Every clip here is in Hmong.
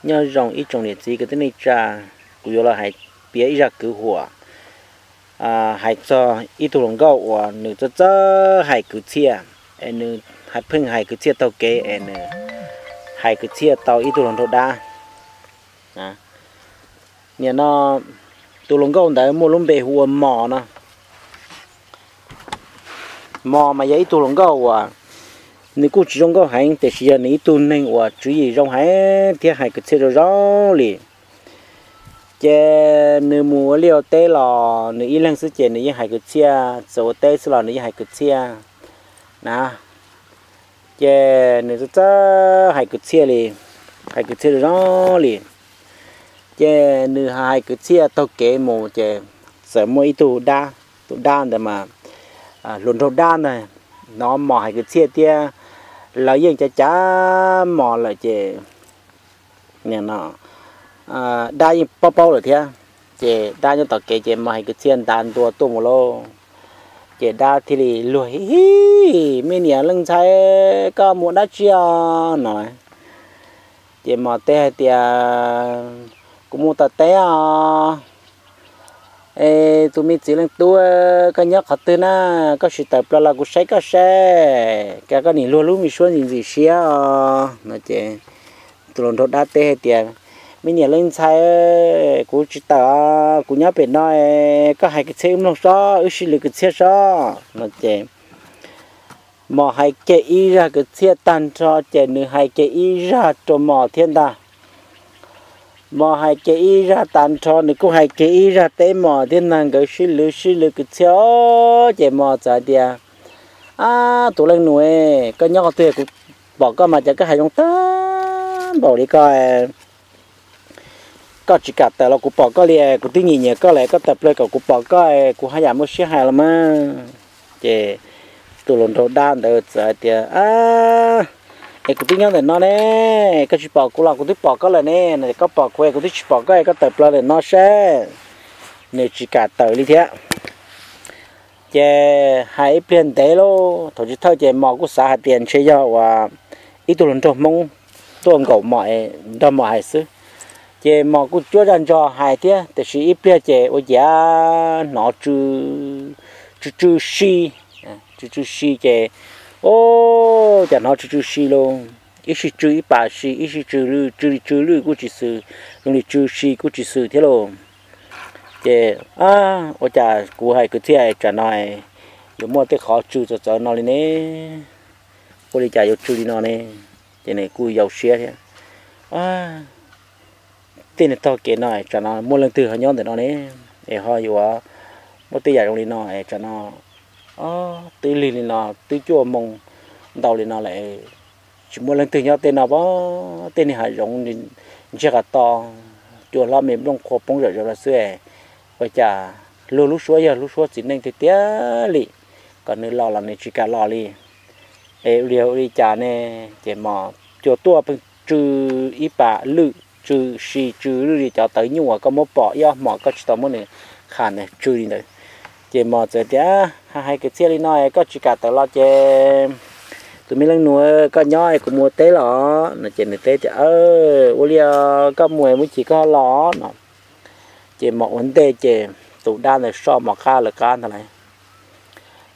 Nyob zoo ib tsoom niam txiv kwv tij neej tsa, kuv yuav los hais piav ib zaj kwv huam hais txog ib tug hluas nkauj uas nws txawj txawj hais kwv txhiaj, es nws pheej hais kwv txhiaj taug kev es nws hais kwv txhiaj tau ib tug hluas nraug dab. Nim no tus hluas nkauj ntawd muaj lub npe hu ua Mos no. Mos mas yog ib tug hluas nkauj uas nws kuj tsis zoo nkauj heev, tiam sis yog nws ib tug neeg uas tswv yim zoo heev thiab hais kwv txhiaj zoo zoo li. Ces nws mus ua liaj ua teb los nws ib leeg xwb ces nws yeej hais kwv txhiaj, txawm ua teb xwb los nws yeej hais kwv txhiaj na. Ces nws txawj txawj hais kwv txhiaj li, hais kwv txhiaj zoo zoo li. Ces nws hais kwv txhiaj taug kev mus ces txawm muaj ib tug dab, tus dab ntawd mas hluas nraug dab ntag, hnov Mos hais kwv txhiaj thiab lawv yeej cav cav Mos lawm ces dab yeej paub paub lawm thiab. Ces dab nyob tom kev ces Mos hais kwv txhiaj nta ntua tuaj mus lauj. Ces dab thiaj li luag, Hi hi, me niam leej ntxhais, koj mus dab tsi os? No. Ces Mos teb hais tias, Kuv mus tom teb os. Es tus me txiv leej tub, koj nyob qhov twg na? Koj sim tawm plaws los kuv saib koj seb, cas koj nim luag lub me suab ntxim ntxim siab os. No ces tus hluas nraug dab teb hais tias, Me niam leej ntxhais, kuv tsis tawm os, kuv nyob pem no, koj hais kwv txhiaj wb mloog sob, wb sib lwv kwv txhiaj sob. No ces Mos hais kiag ib zaj kwv txhiaj tag nrho ces nws hais kiag ib zaj rau Mos thiab ntag. Mos hais kiag ib zaj tag nrho nws kuj hais kiag ib zaj teb Mos thiab ntag, nkawd sib lwv sib lwv kwv txhiaj. Ces Mos txawm hais tias, Ab, tus leej nus, koj nyob qhov twg kuv pom koj mas cas koj hais zoo tag npaum li koj. Koj tsis kam tawm los kuv pom koj li, kuv twb nyiam nyiam koj lawm, koj tawm plaws kom kuv pom koj, kuv haj yam muaj siab hais los mas. Ces tus hluas nraug dab ntawd txawm hais tias, Es kuv twb nyob ntawm no ne, koj tsis pom kuv los kuv twb pom koj lawm ne, no koj pom kuv es kuv twb tsis pom koj, koj tawm plaws ntawm no seb. Nws tsis kam tawm li thiab. Ces hais ib pliag ntev lauj, thaum chiv thawj ces Mos kuj xav hais tias ntshe yog uas ib tug hluas nraug Hmoob tuaj nkaum Mos, nrog Mos hais xwb. Ces Mos kuj cuab zaj ntso hais thiab, tiam sis ib pliag ces ua ciav hnov tsw tsw si, tsw tsw si ces, o, cas hnov tsw tsw si lauj, ib sij tsw ib pas si, ib sij tsw lwj, tsw li tsw lwj kuj tsis xwm, zoo li tsw si kuj tsis xwm thiab lauj. Ces, Ua cas kuv hais kwv txhiaj tsam no yuav muaj tej qhov tsw txawv txawv no li ne? Ua li cas yuav tsw li no ne? Ces nws kuj yau siab thiab. Tej niag taug kev no tsam no muaj leej twg ho nyob ntawm no ne, es ho yuav muaj tej yam zoo li no es tsam no twb lig li no twb cuaj moo ntau li no lawm, tsis muaj leej twg nyob tej no pab, tej niag hav zoov ntsiag qas to, cua hlob me nplooj qhuav poob zom zaws los xwb, ua cas luag lub suab yog lub suab txiv neej tiag tiag li, kom nws los los nws tsis kam los li. Es ua li cas ne? Ces Mos cua tuaj pheej tsw ib pas lwj, tsw si tsw lwj li cov tawv nyuj uas koj muab pom ib ob hmos koj tsis tau muab nws qha ntawd, tsw li ntawd. Ces Mos txawm tias, Hais kwv txhiaj li no koj tsis kam tawm los ces tus me leej nus, koj nyob kuv mus ua teb los no. Ces nws teb tias, Ua li koj mus muaj chim koj los no. Ces Mos ua ntej ces tus dab ntawd soj Mos qab lawv qab ntag lauj.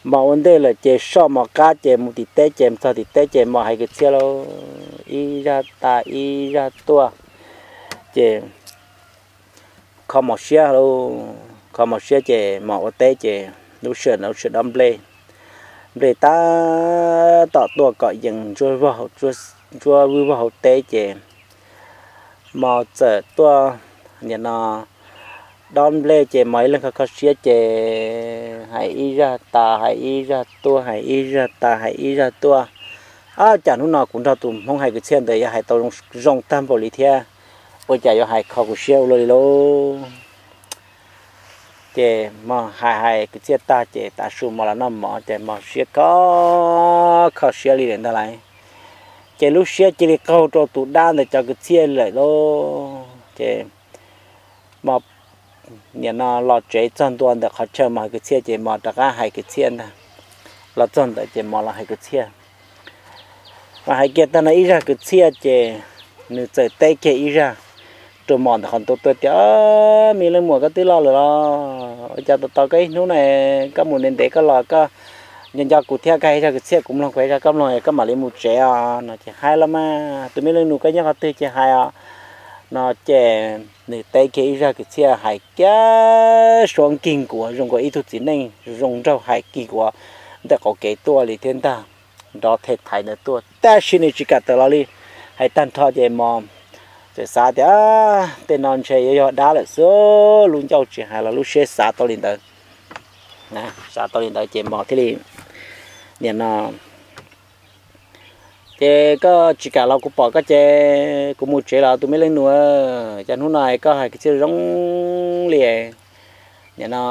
Mos ua ntej lawm ces soj Mos qab ces mus tim teb ces txog tim teb ces Mos hais kwv txhiaj lauj, ib zaj tas ib zaj tuaj. Ces kho Mos siab lauj, kho Mos siab ces Mos ua teb ces lub sij hawm ntawd lub sij hawm dob nplej, nplej tab tom tuaj kom yees ntsuab vwj vag hauv teb ces Mos txawm tuaj, nim no dob nplej ces Mos ib leeg kho kho siab ces hais ib zaj tas hais ib zaj tuaj, hais ib zaj tas hais ib zaj tuaj. Ab, cas hnub no kuv nrog tus Hmoob hais kwv txhiaj ntawd yuav hais tau zoo tag npaum li thiab, ua cas yuav hais kho kuv siab ua luaj li lauj. Ces Mos hais hais kwv txhiaj tag ces tav su Mos los noj mov ces Mos siab kho kho siab li lawm ntag lauj. Ces lub siab cia li qaug rau tus dab ntawd cov kwv txhiaj lawm lauj. Ces Mos nim no los tsev txog ntua ntawm qhov chaw Mos hais kwv txhiaj ces Mos rov qab hais kwv txhiaj ntag. Los txog ntawd ces Mos los hais kwv txhiaj. Mos hais kiag tag no ib zaj kwv txhiaj ces nws txawm teb kiag ib zaj rau mos ntawm qhov ntuj tuaj tias, Me leej muam, koj twb loj lawm los? Ua cas tos tos koj ib hnub na, koj mus ntev ntev koj los koj nco nco kuv thiab, koj hais zaj kwv txhiaj kuv mloog, kuv hais zaj koj mloog, koj mam li mus tsev os. No ces, Hais los mas, tus me leej nus, koj nyob qhov twg ces hais os. No ces nws teb kiag ib zaj kwv txhiaj hais kiag suab nkig nkuav zoo nkaus ib tug txiv neej zoo nraug hais nkig nkuav ntawm qaum kev tuaj li thiab ntag, nrov them thaiv ntawd tuaj tab sis nws tsis kam tawm los li. Hais tag nrho ces mos txawm xav tias, Tej no ntshe yuav yog dab lawm xwb, lub ncauj tsis hais los lub siab xav tau li ntawd. Xav tau li ntawd ces mos thiaj li, Nim no ces koj tsis kam los kuv pom koj ces kuv mus tsev los tus me leej nus. Cas hnub no koj hais kwv txhiaj zoo li, nim no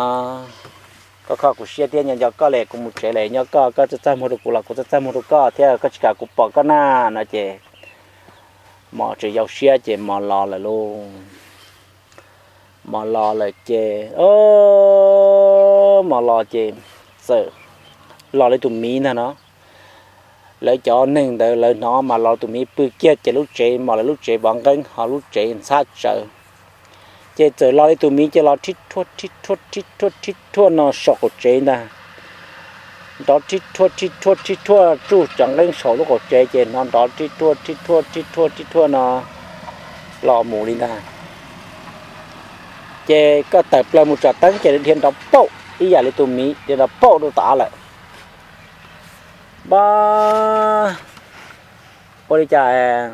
koj kho kuv siab thiab, nco nco koj li, kuv mus tsev li. Nyob koj, koj txaj txaj muag rau kuv los kuv txaj txaj muag rau koj thiab, koj tsis kam kuv pom koj na. No ces mos tseem yau siab ces mos los lawm lauj. Mos los lawm ces, o, mos los ces txawm los li tus miv ntag no. Lawv cov neeg ntawd lawv hnov mas los tus miv pw kiag ces lub tsev, mos lawv lub tsev pov nqeeb ho lub tsev ntxhab tsawv. Ces txawm los li tus miv ces los rhib rhuaj rhib rhuaj rhib rhuaj rhib rhuaj no saum qaum tsev ntag. Nrov rhib rhuaj rhib rhuaj rhib rhuaj tsuj cov nqeeb saum lub qaum tsev ces hnov nrov rhib rhuaj rhib rhuaj rhib rhuaj rhib rhuaj no los mus li ntag. Ces koj tawm plaws mus tsom teeb ces dhia nrov pauj ib yam li tus miv dhia nrov pauj rau tom av lawm. Npab, ua li cas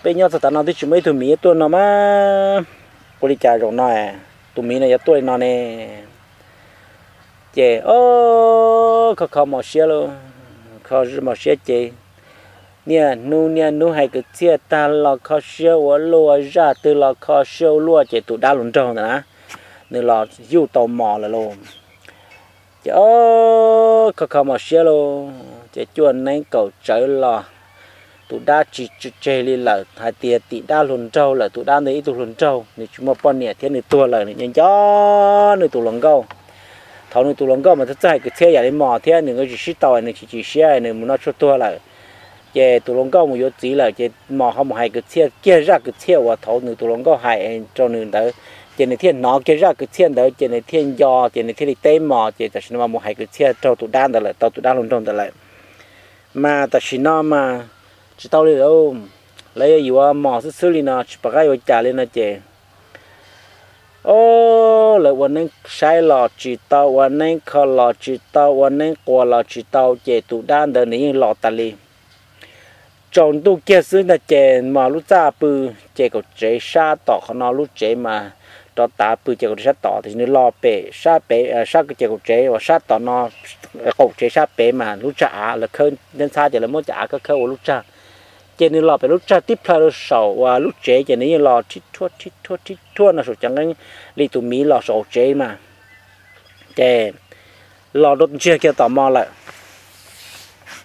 peb nyob txog tav no twb tsis muaj ib tug miv tuaj no mas, ua li cas zaum no tus miv no yuav tuaj li no ne? Ces o, kho kho mos siab lauj, kho mos siab ces niaj hnub niaj hnub hais kwv txhiaj tag los kho siab ua luaj, zaj twg los kho siab ua luaj ces tus dab hluas nraug ntawd na, nws los yuj tau mos lawm lauj. Ces o, kho kho mos siab lauj, ces cuaj neeb kaum tsawv los tus dab tsis tseg li lawm, hais tias tim dab hluas nraug lawm, tus dab ntawd ib tug hluas nraug, nws tsis muaj poj niam thiab nws tuag lawm, nws nco nco nws tus hluas nkauj. Thaum nws tus hluas nkauj mas txawj txawj hais kwv txhiaj yam li mos thiab nws nkawd tsis sib tau, nws chim chim siab nws mus noj tshuaj tuag lawm. Ces tus hluas nkauj mus yuav txiv lawm ces mos ho mus hais kwv txhiaj kiag zaj kwv txhiaj uas thaum nws tus hluas nkauj hais rau nws ntawd, ces nws thiaj hnov kiag zaj kwv txhiaj ntawd ces nws thiaj nco, ces nws thiaj li teb mos, ces tam sim no mas mus hais kwv txhiaj raug tus dab ntawd lawm, tau tus dab hluas nraug ntawd lawm. Mas tam sim no mas tsis tau li lawm, lawv yuav mos xwb xwb li no tsis pom qab yuav cas li no ces, o, lawv ua neeb saib los tsis tau, ua neeb kho los tsis tau, ua neeb quas los tsis tau ces tus dab ntawd nws yeej los tas li. Tsaus ntuj kiag xwb ntag ces mos lub txaj pw ces kaum tsev sab tom qhov no lub tsev mas rov tav pw ces kaum tsev sab tom, tiam sis nws los pem sab pem, sab ces kaum tsev uas sab tom no, qaum tsev sab pem mas lub tsag av lawv khawb ntxhab ces lawv muab cov av khawb khawb ua lub tsag. Ces nws los pem lub tsag tib plhaw rau saum uas lub tsev ces nws yeej los rhib rhuaj rhib rhuaj rhib rhuaj no saum cov nqeeb li tus miv los saum qaum tsev mas. Ces los rau ntsiag kiag tom mos lawm.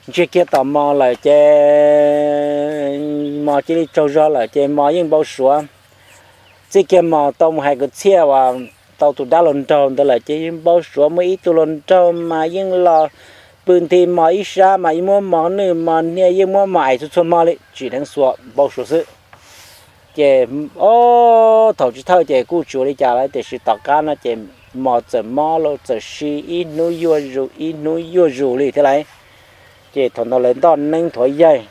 Ntsiag kiag tom mos lawm ces mos cia li tsaug zog lawm ces mos yeej npau suav. Txij kiag mos tau mus hais kwv txhiaj uas tau tus dab hluas nraug ntawd lawm ces yeej npau suav muaj ib tug hluas nraug mas yeej los pw nti mos ib sab mas yeej muab mos nwj mos hnia, yeej muab mos aim txhua txhua hmo li, tsim dheev xuas npau suav xwb. Ces o, thaum tsis thawj ces kuj tsis ua li cas lawm tiam sis tom qab no ces mos txawm mob los txawm si ib hnub yuaj zus ib hnub yuaj zus li thiab lauj. Ces thaum ntawd lawv ntoj neeb thuav yaig,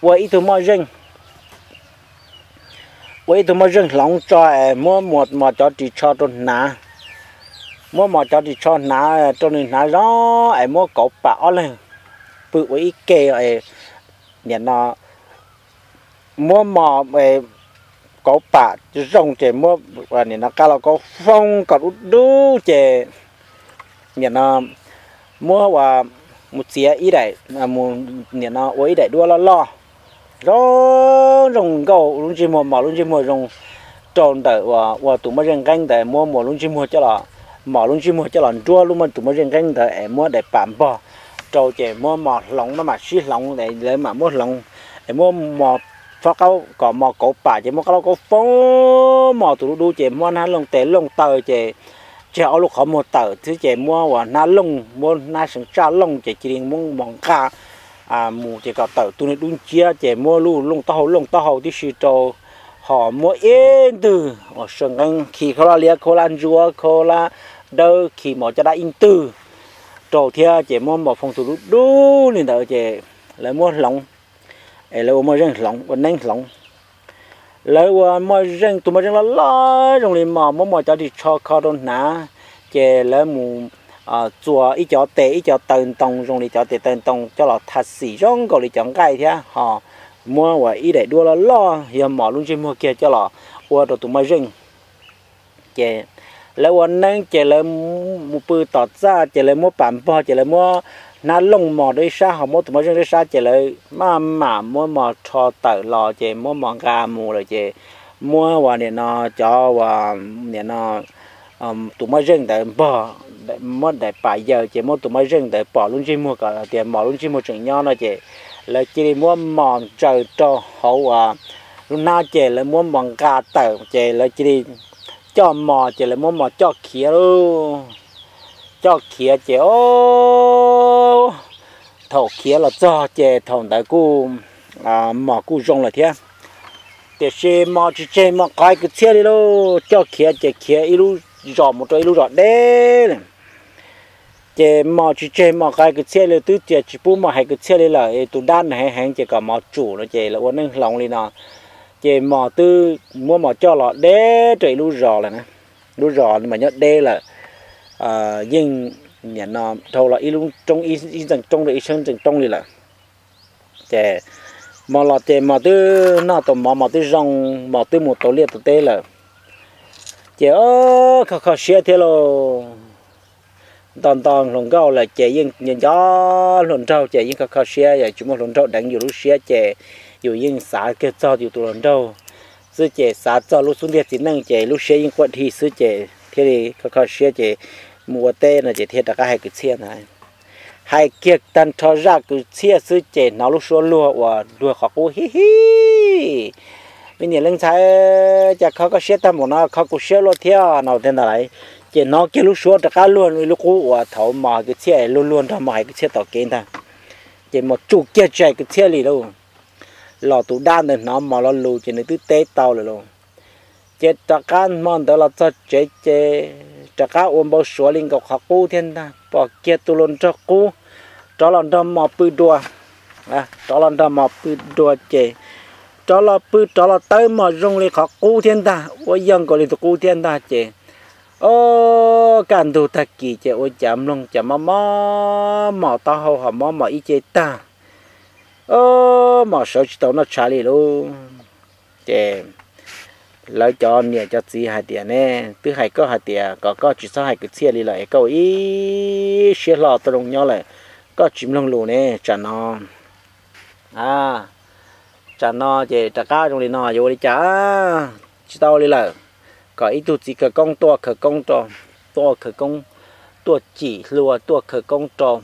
ua ib tug moj zeej, ua ib tug moj zeej hloov tso es muab mos cov ris tsho rau hnav, muab mos cov ris tsho hnav rau nws hnav zoo es muab kauv pam ob leeg pw ua ib ke. Nim no muab mos kauv pam zoo ces muab nim no qab lauj kaub foob kom dub dub ces nim no muab ua mus txiav ib daim, nim no ua ib daim duab loj loj zoo zoo nkauj lub ntsej muag, mos lub ntsej muag zoo rau ntawm uas ua tus moj zeej nqeeb ntawd, muab mos lub ntsej muag coj los, mos lub ntsej muag coj los nruab lub tus moj zeej nqeeb ntawd es muab daim pam npog rau ces muab mos hloov, maj mam sib hloov, lawv mam muab hloov es muab mos faub qaub kom mos kauv pam ces muab qab lauj kaub foob mos tus dub dub ces muab hnab looj tes looj taw ces tseg ob lub qhov muag tawm xwb ces muab ua hnab looj, muab hnab seev tsaj looj ces cia li muab mos nqa mus ces kom tawm tus niag dub nciab ces muab lub looj taub hau, looj taub hau tib si rau, ho muab ib ntwg uas sawv nqeeb khi khau laj liab, khau laj ntsuab, khau laj dawb, khi mos caj dab ib ntwg rau thiab ces muab mos foom tus dub dub li ntawd ces lawv muab hloov, es lawv ua moj zeej hloov, ua neeb hloov. Lawv ua moj zeej, tus moj zeej loj loj zoo li mos, muab mos cov ris tsho kho rau hnav, ces lawv mus txua ib cov tes ib cov taw ntoo zoo li cov tes taw ntoo coj los tha xim zoo nkaus li cov nqaij thiab ho muab ua ib daim duab loj loj yog mos lub ntsej muag kiag coj los ua rau tus moj zeej. Ces lawv ua neeb ces lawv mus pw tom txaj ces lawv muab pam npog ces lawv muab hnab looj mos rau ib sab ho muab tus moj zeej rau ib sab ces lawv maj mam muab mos rho tawm los ces muab mos nqa mus lawm ces muab ua nim no cov ua nim no tus moj zeej ntawd npog, muab daim pam yaws ces muab tus moj zeej ntawd pom lub ntsej muag kom tias mos lub ntsej muag tseem nyob no ces lawv cia li muab mos ntsaws rau hauv lub hnab ces lawv muab mos nqa tawm ces lawv cia li coj mos ces lawv muab mos coj khiav lauj. Coj khiav ces o, thaum khiav los txog ces thaum ntawd kuj mos kuj zoo lawm thiab, tiam sis mos tsis tseg mos qhov hais kwv txhiaj li lauj. Coj khiav ces khiav ib lub zos mus rau ib lub zos deb lawm. Ces mos tsis tseg mos qhov hais kwv txhiaj li, twb tias tsis pub mos hais kwv txhiaj li lawm, tus dab nws heev heev ces kom mos tsum no ces lawv ua neej hloov li no. Ces mos twb muab mos coj los deb rau ib lub zos lawm na, lub zos mas nyob deb lawm, yeej nim no dhau los ib lub roob, ib ntxees roob rau ib sab ntxees roob li lawm. Ces mos los ces mos twb noj tau mov, mos twb zoo, mos twb mus tau liaj tau teb lawm. Ces o, kho kho siab thiab lauj. Nto nto hluas nkauj lawm ces yeej nco nco hluas nraug ces yeej kho kho siab, yog tsis muaj hluas nraug deev yus lub siab ces yus yeej xav kiag txog yus tus hluas nraug xwb ces xav txog lub xub ntiag txiv neej ces lub siab yeej quaj dhi xwb ces thiaj li kho kho siab ces mus ua teb no ces thiaj rov qab hais kwv txhiaj ntag. Hais kiag tag nrho zaj kwv txhiaj xwb ces hnov lub suab luag uas luag qhov qub, hi hi, me niam leej ntxhais, cas kho koj siab tag npaum no, kho kuv siab luaj thiab no thiab ntag lauj. Ces hnov kiag lub suab rov qab luag li lub qub uas thaum mos hais kwv txhiaj, luag luag nrog mos hais kwv txhiaj tom kev ntag. Ces mos tsum kiag tsis hais kwv txhiaj li lauj. Los tus dab ntawd hnov mos lo lus ces nws twb teb tau lawm lauj. Ces rov qab hmo ntawd los txog tsev ces rov qab ua npau suav li nkaus qhov qub thiab ntag, pom kiag tus hluas nraug qub rov los nrog mos pw dua. Rov los nrog mos pw dua ces rov los pw rov los tawb mos zoo li qhov qub thiab ntag, ua yog nkaus li tus qub thiab ntag ces o, kaj ntug tag kis ces ua cas mloog cas mob mob mos taub hau ho mob mos ib ce tag. O, mos sawv tsis tau noj tshav li lauj. Ces lawv cov niam cov txiv hais tias ne, twb hais koj hais tias kom koj tsis txhob hais kwv txhiaj li lawm es koj ua ib siab hlo tau zoo nyob lawm, koj tsis mloog lus ne. Tsam no, tsam no ces rov qab zoo li no yuav ua li cas? Tsis tau li lawm. Kom ib tug txiv khawv koob tuaj khawv koob rau, tuaj khawv koob, tuaj cim hlua tuaj khawv koob rau.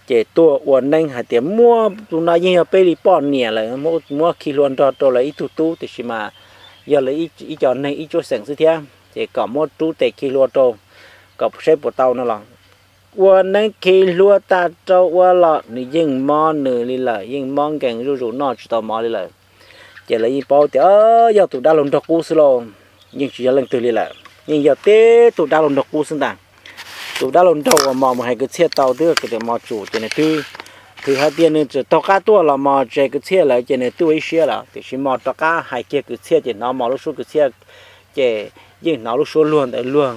Ces tuaj ua neeb hais tias muab tus no yeej yog peb li poj niam lawm, muab khi hlua nrog rau lawv ib tug tub, tiam sis mas yog lawv ib co neeg ib tsuab xeem xwb thiab, ces kom muab rub tes khi hlua rau, kom saib puas tau no los. Ua neeb khi hlua tag rau ua los nws yeej mob nws li lawm, yeej mob nkees zuj zus noj tsis tau mov li lawm. Ces lawv yeej paub tias yog tus dab laug nraug qub xwb lauj, yeej tsis yog leej twg li lawm, yeej yog tib tug dab laug nraug qub xwb ntag. Tus dab laug nraug uas mos mus hais kwv txhiaj tau twb mos tsum ces nws twb, twb hais tias nws tseem taug qab tuaj los mos tsis hais kwv txhiaj lawm ces nws twb ua ib siab lawm, tiam sis mos rov qab hais kiag kwv txhiaj ces hnov mos lub suab kwv txhiaj, ces yeej hnov lub suab luag ntawd luag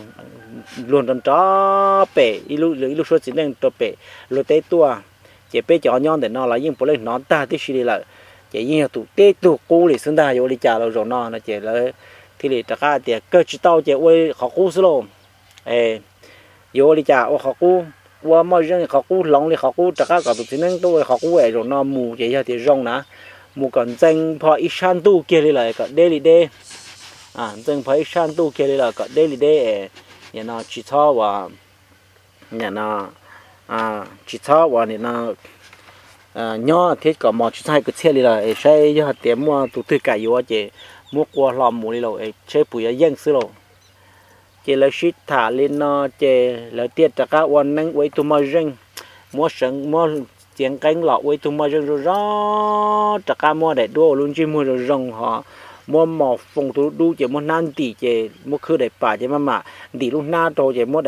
nrov nrov pem ib lub suab txiv neej rau pem luag teb tuaj. Ces peb cov nyob ntawm no los yeej puav leej hnov tag tib si li lawm. Ces yeej yog tus tib tug qub li xwb ntag, yuav ua li cas los zaum no no ces lawv thiaj li rov qab tias kawg tsis tau ces ua qhov qub xwb lauj. Yuav ua li cas ua qhov qub, ua moj zeej qhov qub, hloov li qhov qub, rov qab kom tus txiv neeb tuaj ua li qhov qub es zaum no mus ces yog tias zoo na, mus kom ntxeev pho ib sab ntuj kiag li lawm kom deb li deb. Ntxeev pho ib sab ntuj kiag li lawm kom deb li deb es nim no tsis txhob ua, nim no tsis txhob ua nim no nyob thiab kom mos tsis txhob hais kwv txhiaj li lawm es saib yog tias muaj tus twg kam yuav ces muab qua hlo mus li lauj es saib puas yuav yeej xwb lauj. Ces lawv sib tham li no ces lawv thiaj rov qab ua neeb ua ib tug moj zeej, muab seev, muab txiav nqeeb los ua ib tug moj zeej zoo zoo, rov qab muab daim duab ua lub ntsej muag zoo zoo ho muab mos foo tus lub dub ces muab hnab ntim ces muab khwb daim pam ces maj mam ntim lub hnab rau ces muab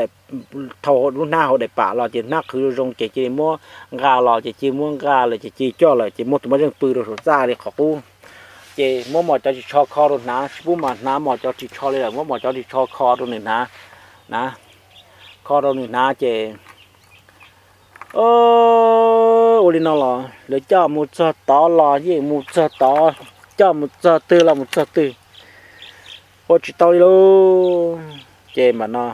thau lub hnab hauv daim pam los ces hnab qhwv zoo zoo ces cia li muab nqa los ces cia li muab nqa lawm ces cia li coj lawm ces muab tus moj zeej pw rau saum txaj li qhov qub. Ces muab mos cov ris tsho kho rau hnav, tsis pub mas hnav mos cov ris tsho li lawm, muab mos cov ris tsho kho rau nws hnav, na, kho rau nws hnav ces ua li no los lawv coj mus txog tod los yeej mus txog tod, coj mus txog twg los mus txog twg, ua tsis tau li lauj. Ces mam no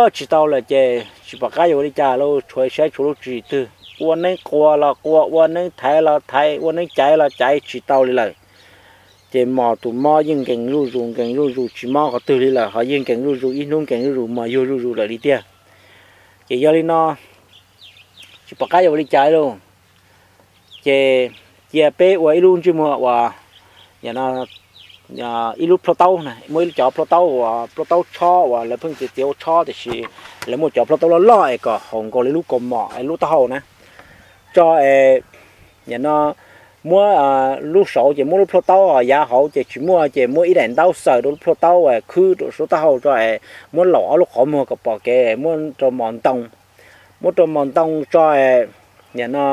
tsis tau lawm ces tsis pom qab yuav ua li cas lauj, tshuav saib tshuav lub tswv yim twg, ua neeb qua los qua, ua neeb thaiv los thaiv, ua neeb caiv los caiv tsis tau li lawm. Ces mos tus mob yeej nkees zuj zus nkees zuj zus tsis mob qhov twg li lawm ho yeej nkees zuj zus ib hnub nkees zuj zus mos yuag zuj zus lawm li tiag. Ces yog li no tsis pom qab yuav ua li cas lauj. Ces cia peb ua ib lub ntsej muag uas ib lub plhaub taub, muaj ib lub cov plhaub taub uas plhaub taub tshob uas lawv pheej txiav txiav ua tshob tiam sis lawv muaj cov plhaub taub loj loj es kom haum nkaus li lub kaus mom es lub taub hau na, tso es no muab lub saud ces muab lub plhaub taub yav hauv ces tsis muaj ces muab ib daim ntaub xaws rau lub plhaub taub khwb rau saum taub hau tso es muab laum ob lub qhov muag kom pom kev muab rau mos ntoo, muab rau mos ntoo tso es nim no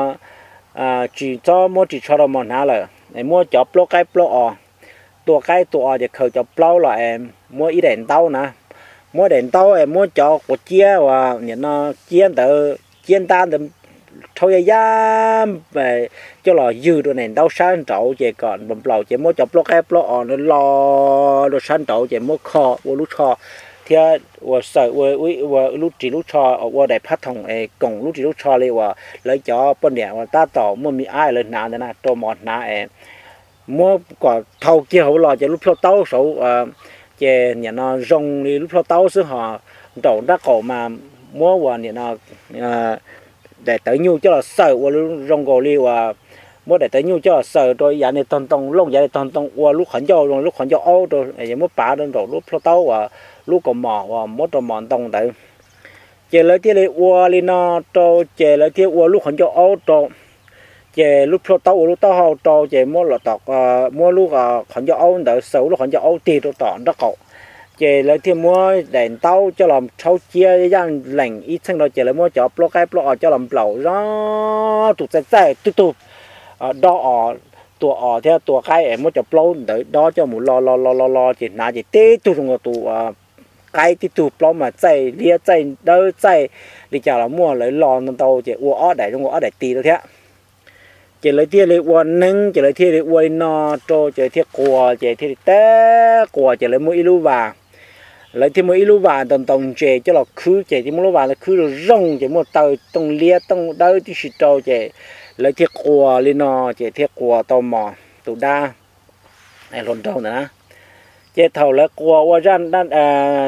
tsis txhob muab ris tsho rau mos hnav lawm, muab cov plaub qaib plaub os, tua qaib tua os ces khaws cov plaub los es muab ib daim ntaub na, muab daim ntaub es muab cov quav ciab uas nim no ciab ntawd ciab ntab ntawd rhaub yaj yaj coj los ywg rau daim ntaub sab nraud ces kom nplaum ces muab cov plaub qaib plaub os ntawd lo rau sab nraud ces muab kho ua lub tsho thiab ua xaws ua lub ris lub tsho ua daim phab thoom es koom lub ris lub tsho li uas lawv cov poj niam uas tab tom muaj me ab lawv hnav ntawd na rau mos hnav es muab kom thau kiag hauv los ces lub plhaub taub saud ces nim no zoo li lub plhaub taub xwb ho nraum nraub qaum mas muab uas nim no daim tawv nyuj coj los xaws ua zoo nkaus li uas muab daim tawv nyuj coj los xaws rau yav niag tog ntoo looj yav niag tog ntoo ua lub qhov ncauj zoo lub qhov ncauj aub rau muab pav rau nraum lub plhaub taub uas lub kaus mom uas muab rau mos ntoo ntawd. Ces lawv thiaj li ua li no rau ces lawv thiaj ua lub qhov ncauj aub rau, ces lub plhaub taub ua lub taub hau rau ces muab lub qhov ncauj aub ntawd xaws ua lub qhov ncauj aub tig rau tom nraub qaum. Ces lawv thiaj muab daim ntaub coj los rhaub ciab yaj lees ib txheej rau ces lawv muab cov plaub qaib plaub os coj los nplaum zog tus txaij txaij twb tug dob os, tua os thiab tua qaib es muab cov plaub ntawd dob coj mus lo lo lo lo lo ces hnav ces tib tug zoo nkaus tus qaib tib tug plaub mas txaij liab txaij dawb txaij li cas los muaj lawv lo ntau ntau ces ua ob daim zoo ua ob daim tis rau thiab. Ces lawv thiaj li ua neeb ces lawv thiaj li ua li no rau ces thiaj quas ces thiaj li tab quas ces lawv muaj ib lub vas, lawv thiaj muaj ib lub vas ntau ntau ntses coj los khwb ces thiaj muaj lub vas ntawd khwb zoo zoo ces muaj taw tooj liab tooj dawb tib si rau ces lawv thiaj quas li no ces thiaj quas tau mos tus dab hluas nraug ntawd na. Ces thaum lawv quas ua zaj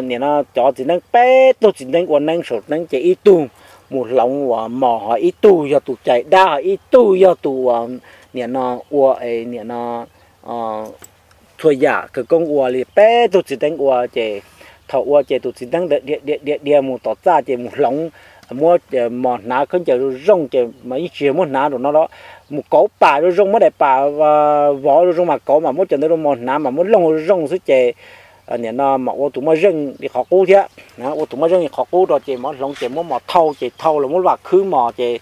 nim no cov txiv neeb peb tug txiv neeb ua neeb saum neeb ces ib tug mus hloov uas mos ho ib tug yog tus cais dab ho ib tug yog tus uas nim no ua nim no txhua yam khawv koob ua li peb tug txiv neeb ua ces thaum ua ces tus txiv neeb ntawd dhia dhia dhia mus tom txaj ces mus hloov, muab mos hnav khaub ncaws zoo zoo ces mas yeej tsis yog muab hnav rau no los mus kauv pam zoo zoo muab daim pam vov zoo zoo mas kauv mas muab cov ntawd rau mos hnav mas muab loog zoo zoo xwb ces nim no mas ua tus moj zeej li qhov qub thiab, ua tus moj zeej li qhov qub rau ces mos hloov ces muab mos thau ces thau los muab lub vas khwb mos ces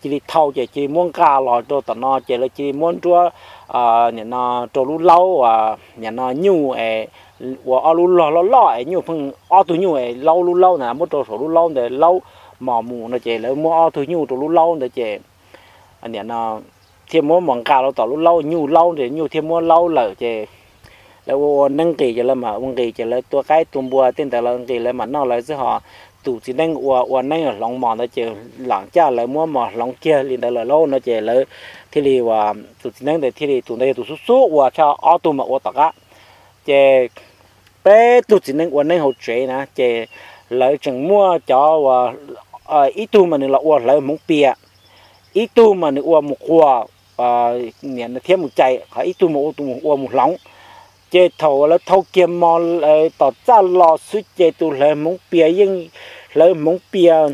cia li thau ces cia li muab nqa los rau tom no ces lawv cia li muab nruab nim no rau lub laub nim no nyuj es ua ob lub log loj loj es nyuj pheej ob tug nyuj es laub lub laub ntawd muab rau saum lub laub ntawd laub mos mus no ces lawv muab ob tug nyuj rau lub laub ntawd ces nim no thiaj muab mos nqa los tom lub laub nyuj laub ntawd nyuj thiaj muab laub lawm ces lawv ua ua neeb nqis ces lawv mam ua nqis ces lawv tua qaib tua npua tej ntawd lawv nqis lawv mam noj lawv xwb ho tus txiv neeb ua ua neeb hloov mos ntawd ces lam caj lawv muab mos hloov kiag li ntawd lawm lauj no ces lawv thiaj li ua tus txiv neeb ntawd thiaj li tus ntawd yog tus xub xub ua thiab ob tug mas ua tom qab ces peb tug txiv neeb ua neeb hauv tsev na ces lawv tseem muaj cov ua ib tug mas nws los ua hlawv hmoov pias, ib tug mas nws ua mus quas thiab mus cais, ho ib tug mas ua mus hloov. Ces thaum lawv thau kiag mos tom txaj los xwb ces tus hlawv hmoov pias yeej hlawv hmoov pias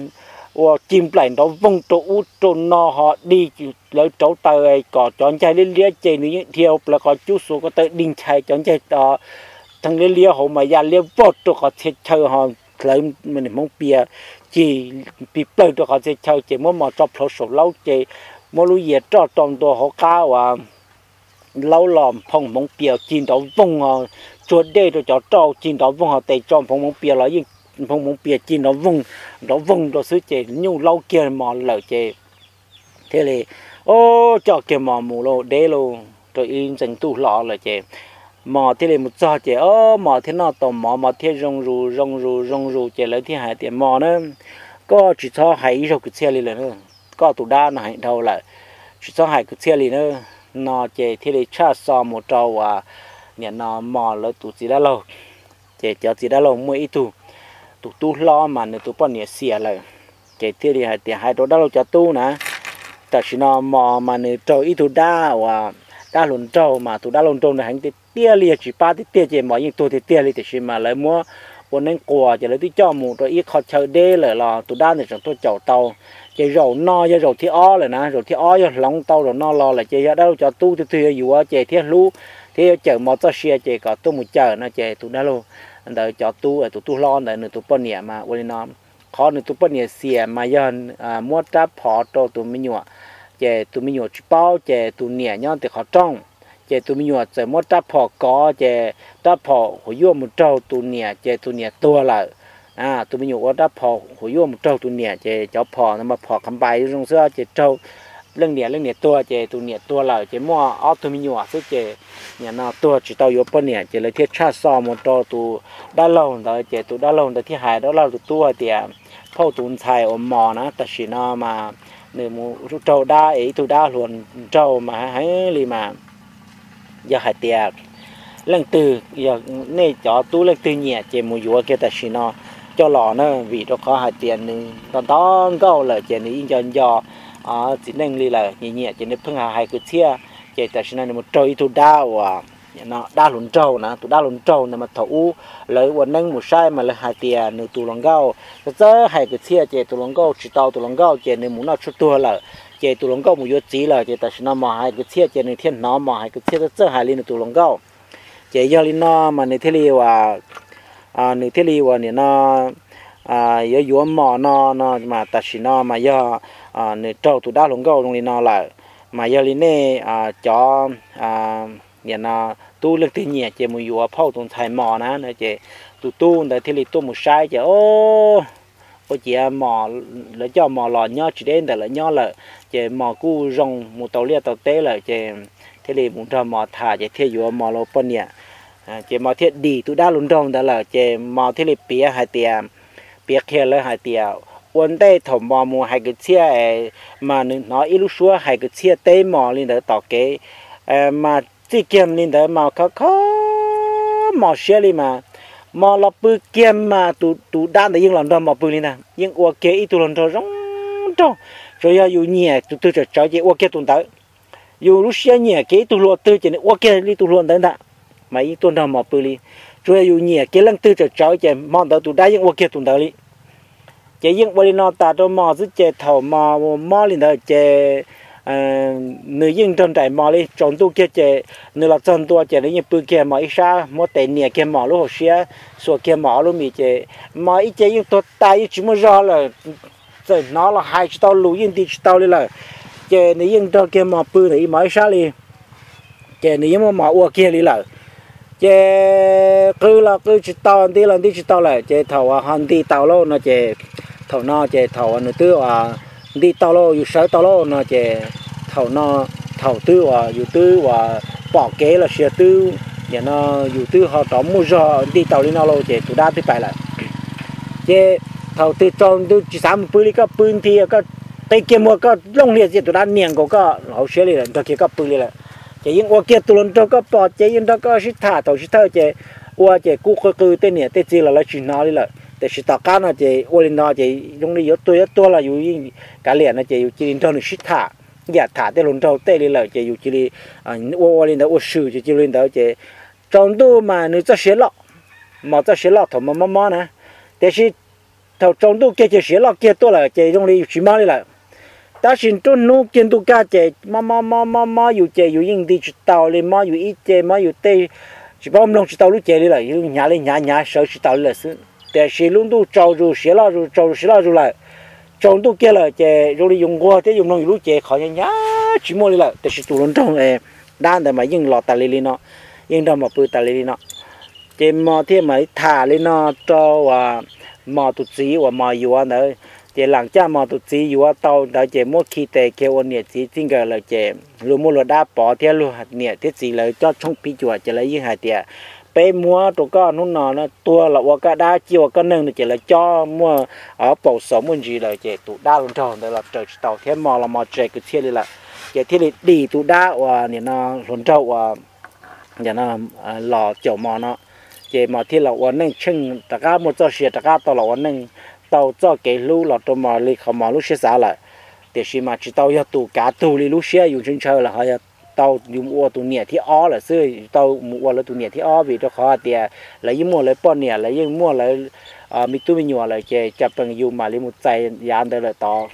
ua ci nplaim nrov voog rau ub rau no ho dig lawv rauv taws kom cov ncaig liab liab ces nws yeej dhia plaws qhov cub xuas ko taw dig nchais cov ncaig thee liab liab hauv mas ya liab vog rau qhov txhia chaw ho hlawv Hmoob Pias ci pig plawg rau qhov txhia chaw ces muab mos tso plhuav saum laub ces muab lub yias roj rau ntua hauv qab uas laub los nphoo Hmoob Pias ci nrov voog ho tsuag dej rau cov roj ci nrov voog ho tes tso nphoo Hmoob Pias los yeej nphoo Hmoob Pias ci nrov voog nrov voog rau xwb ces nyuj laub kiag mos lawm ces thiaj li, o, coj kiag mos mus lauj, deb lauj, rau ib ntxees ntuj hlo lawm ces mos thiaj li mus txog ces, o, mos thiaj noj tau mov, mos thiaj zoo zus zoo zus zoo zus ces lawv thiaj hais tias mos na, koj tsis txhob hais ib zaug kwv txhiaj li lawm na, koj tus dab no heev dhau lawm, tsis txhob hais kwv txhiaj li na. No ces thiaj li tshaj xo mus rau uas nim no mos lawv tus txiv dab laug. Ces cov txiv dab laug muaj ib tug, tus tub hlob mas nws tus poj niam xiam lawm, ces thiaj li hais tias hais rau dab laug cov tub na, tam sim no mos mas nws raug ib tug dab uas dab hluas nraug mas tus dab hluas nraug ntawd heev tiag tiag li, yog tsis pab tiag tiag ces mos yeej tuag tiag tiag li, tiam sis mas lawv muab ua neeb quas ces lawv twb coj mus rau ib qho chaw deb lawm los tus dab ntawd tseem tuaj caum tau. Ces zaum no yog zaum thib ob lawm na, zaum thib ob yog hloov tau zaum no los lawm ces yog dab laug cov tub twg twg yuav yuav ces thiab hlub thiab yuav cawm mos txoj sia ces kom tuaj mus cawm no ces tus dab laug ntawd cov tub, tus tub hlob ntawd nws tus poj niam mas ua li no, qhov nws tus poj niam xiam mas yog muab rab phom rau tus me nyuam, ces tus me nyuam tsis paub ces tus niam nyob tim qhov rooj, ces tus me nyuam txawm muab rab phom kov ces rab phom huas yuaj mus raug tus niam ces tus niam tuag lawm. Tus me nyuam ua rab phom huas yuaj mus raug tus niam ces cov phom no mas phom qhav npais zoo xwb ces raug leej niam, leej niam tuag ces tus niam tuag lawm ces muaj ob tug me nyuam xwb ces nim no tuag tsis tau yuav poj niam ces lawv thiaj tshaj xo mus rau tus dab laug ntawd ces tus dab laug ntawd thiaj hais rau dab laug tus tub hais tias phauj tus ntxhais uas mos na tam sim no mas nws mus raug dab es ib tug dab hluas nraug mas heev li mas yog hais tias leej twg yog nej cov tub leej twg nyiam ces mus yuav kiag tam sim no coj los na, vim rau qhov hais tias nws nto nto nkauj lawm ces nws yeej nco nco txiv neej li lawm, nyiam nyiam ces nws pheej hais kwv txhiaj. Ces tam sim no nws mus raug ib tug dab uas dab hluas nraug na, tus dab hluas nraug ntawd mas thaum ub lawv ua neeb mus saib mas lawv hais tias nws tus hluas nkauj txawj txawj hais kwv txhiaj ces tus hluas nkauj tsis tau tus hluas nkauj ces nws mus noj tshuaj tuag lawm, ces tus hluas nkauj mus yuav txiv lawm ces tam sim no mos hais kwv txhiaj ces nws thiaj hnov mos hais kwv txhiaj txawj txawj hais li nws tus hluas nkauj. Ces yog li no mas nws thiaj li uas nws thiaj li uas nim no yuav yuav mos no no mas tam sim no mas yog nws raug tus dab hluas nkauj zoo li no lawm, mas yog li nej cov nim no tub leej twg nyiam ces mus yuav phauj tus ntxhais mos na no ces tus tub ntawd thiaj li tuaj mus saib ces o, ua ciav mos, lawv coj mos los nyob tsis deb ntawm lawv nyob lawm, ces mos kuj zoo mus tau liaj tau teb lawm ces thiaj li mus nrog mos tham ces thiaj yuav mos los poj niam. Ces mos thiaj dim tus dab hluas nraug ntawd lawm ces mos thiaj li piav hais tias, piav qhia lawv hais tias ua ntej thaum mos mus hais kwv txhiaj mas nws hnov ib lub suab hais kwv txhiaj teb mos li ntawd tom kev, mas txij kiag li ntawd mas khov kho mos siab li mas mos los pw kiag mas tus dab ntawd yeej los nrog mos pw li ntag, yeej ua kiag ib tug hluas nraug zoo nraug. Tsuas yog yus nyiam tus twg tsawm tsawv ces ua kiag tus ntawd. Yus lub siab nyiam kiag ib tug hluas twg ces nws ua kiag li tus hluas ntawd ntag, mas yeej tuaj nrog mos pw li. Tsuas yog yus nyiam kiag leej twg tsawm tsawv ces hmo ntawd tus dab yeej ua kiag tus ntawd li. Ces yeej ua li no tas rau mos xwb ces thaum mos mob li ntawd ces nws yeej nrog nraim mos li. Tsaus ntuj kiag ces nws los txog ntua ces nws yeej pw kiag mos ib sab, muab tes nias kiag mos lub hauv siab, xuas kiag mos ob lub mis ces mos ib ce yeej tuag tas yeej tsis muaj zog lawm, txawm hnov los hais tsis tau lus yeej nti tsis tau li lawm. Ces nws yeej nrog kiag mos pw ntawm ib mos ib sab li, ces nws yeej muab mos ua kiag li lawm. Ces qw los qw tsis tau, nti los nti tsis tau lawm ces thaum uas ho nti tau lauj no ces thaum no ces thaum uas nws twb nti tau lauj, yus sawv tau lauj no ces thaum no, thaum twb uas yus twb uas pom kev los sis twb, nim no yus twb ho rov muaj zog nti tau li no lauj ces tus dab twb pais lawm. Ces thaum twg tsaus ntuj tsis xav mus pw li koj pw nthi, koj qi kiag muag koj looj hlias txias tus dab nias nkaus koj hauv siab li lawm, nrog kiag koj pw li lawm. Ces yeej ua kiag tus hluas nraug koj pom ces yeej nrog koj sib tham thaum sib thawj ces ua ces kuj qw qw tej niam tej txiv los lawv tsis hnov li lawm. Tiam sis tom qab no ces ua li no ces zoo li yuav tuag yuav tuag los yus yeej kav liam no ces yus cia li nrog nws sib tham, yam tham tej hluas nraug tej li lawm ces yus cia li ua ua li ntawd ua swm ces cia li ntawd ces tsaus ntuj mas nws txoj sia loj, mos txoj sia loj thaum mos mob mob na. Tiam sis thaum tsaus ntuj kiag ces siav loj kiag tuaj lawm ces zoo li yus tsis mob li lawm. Tab sis nruab hnub kiag ntuj kaj ces mob mob mob mob mob yus ces yus yeej nti tsis tau li, mob yus ib ce, mob yus tej, tsis paub mloog tsis tau lub cev li lawm, yus hnyav li hnyav, hnyav sawv tsis taus li lawm xwb. Tiam sis lub ntuj tsaus zus siav loj zus, tsaus zus siav loj zus lawm, tsaus ntuj kiag lawm ces zoo li yus nquag thiab yus mloog yus lub cev qhov hnyav hnyav tsis muaj li lawm. Tiam sis tus hluas nraug dab ntawd mas yeej los tas li li no, yeej nrog mos pw tas li li no. Ces mos thiaj mam li tham li no rau uas mos tus txiv uas mos yuav ntawd. Ces lam caj mos tus txiv yuav tau ntawd ces muab khi tes kiag ua niam txiv txij nkawm lawm ces luag muaj luag dab pov thiab luag niam thiab txiv lawv coj tshoob phij cuam ces lawv yeej hais tias peb muab rau koj hnub no tuag los ua koj dab, ciaj ua koj neeg no ces lawv coj muaj paus xaus muaj ntsis lawm ces tus dab hluas nraug ntawd los raws tsis tau thiab mos los mos tsis hais kwv txhiaj li lawm. Ces thiaj li dim tus dab uas nim no hluas nraug uas los caum mos no. Ces mos thiaj los ua neej tsheej rov qab muaj txoj sia rov qab tau los ua neej, tau txoj kev hlub los rau mos li qhov mos lub siab xav lawm. Tiam sis mas tsis tau yog tus kav tug li lub siab yus ntshaw ntshaw lawm, ho yog tau yus mus ua tus niam thib ob lawm xwb, tau mus ua lawv tus niam thib ob vim rau qhov hais tias lawv yeej muaj lawv poj niam, lawv yeej muaj lawv me tub me nyuam lawm ces cas peem yus mam li mus txais yav ntawd lawm tod.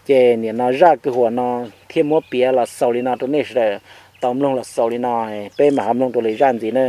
Ces nim no zaj kwv huam no thiaj muab piav los xaus li no rau nej sawv daws tau mloog los xaus li no, peb mam ho mloog rau lwm zaj ntxiv na.